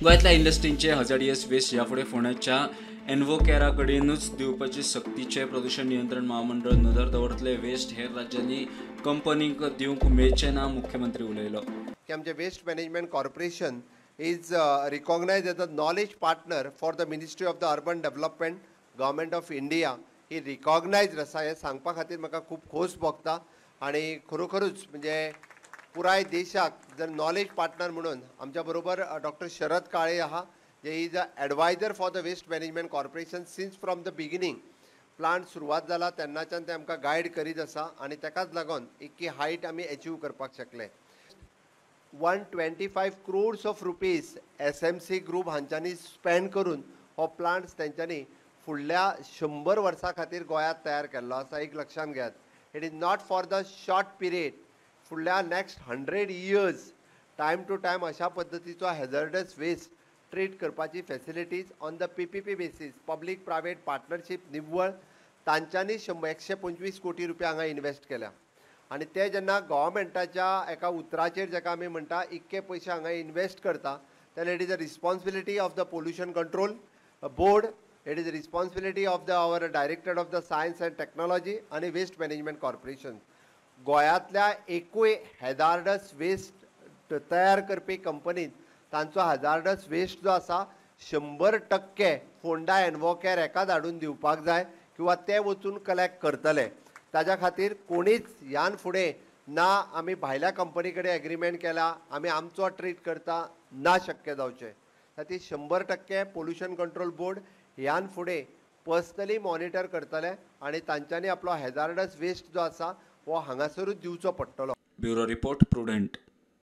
गोंयांतल्या इंडस्ट्रींचे hazardous waste ह्या फुडें फोंड्याच्या एनवोकेरा कडेनूच दिवपाची सक्तीचे प्रदूषण नियंत्रण महामंडळ नदर दवरतले. वेस्ट हेर राज्यांनी कंपनींक दिवंक मेळचें ना, मुख्यमंत्री उलयलो. की आमचे waste management corporation is recognise as a knowledge partner for the ministry of the urban development, government of India. He recognise आसा हें सांगपा खातीर म्हाका खूब खोस भोगता आनी खरोखरूच म्हणजे पुराय देशाक जर नॉलेज पार्टनर म्हणून आमच्या बरोबर डॉक्टर शरद काळे आहा, जे is a adviser for the waste management corporation since from the beginning. Plant सुरवात जाला तेन्नाच्यान ते आमकां गायड करीत आसा आनी तेकाच लागून इतकी हायट आमी एचीव करपाक शकले. 125 crores of rupees SMC group हांच्यांनी स्पेंड करून हो प्लांट तेंच्यांनी फुडल्या 100 वर्सां खातीर गोंयांत तयार केल्लो आसा. एक लक्षांत घेयात, it is not for the short period. फुडल्या next 100 years time to time अशा पद्दतीचो हॅझर्डस वेस्ट ट्रीट करपाची facilities on the PPP basis, public private partnership निव्वळ तांच्यांनी 125 कोटी रुपया हांगा इन्वेस्ट केल्या आनी ते जेन्ना गव्हर्मेंटाच्या एका उतराचेर जेका आमी म्हणटा इतके पयशे हांगा इन्वेस्ट करता तेन्ना it is a responsibility of the pollution control board, it is a responsibility of the our director of the science and technology आनी वेस्ट मॅनेजमेंट कॉर्पोरेशन. गोंयांतल्या एकूय हॅजार्डस वेस्ट तयार करपी कंपनीन तांचो हॅजार्डस वेस्ट जो आसा 100% फोंडा एनवोकेर हेका धाडून दिवपाक जाय किंवा ते वचून कलेक्ट करतले. ताज्या खातीर कोणीच ह्यान फुडें ना आमी भायल्या कंपनी कडेन एग्रीमेंट केला, आमी आमचो ट्रीट करता ना शक्य जावचें. खातीर 100% पोल्युशन कंट्रोल बोर्ड ह्यान फुडें पर्सनली मॉनिटर करतले आनी तांच्यांनी आपलो हॅजार्डस वेस्ट जो आसा हो हांगासरूच दिवचो पडटलो. Bureau report, Prudent.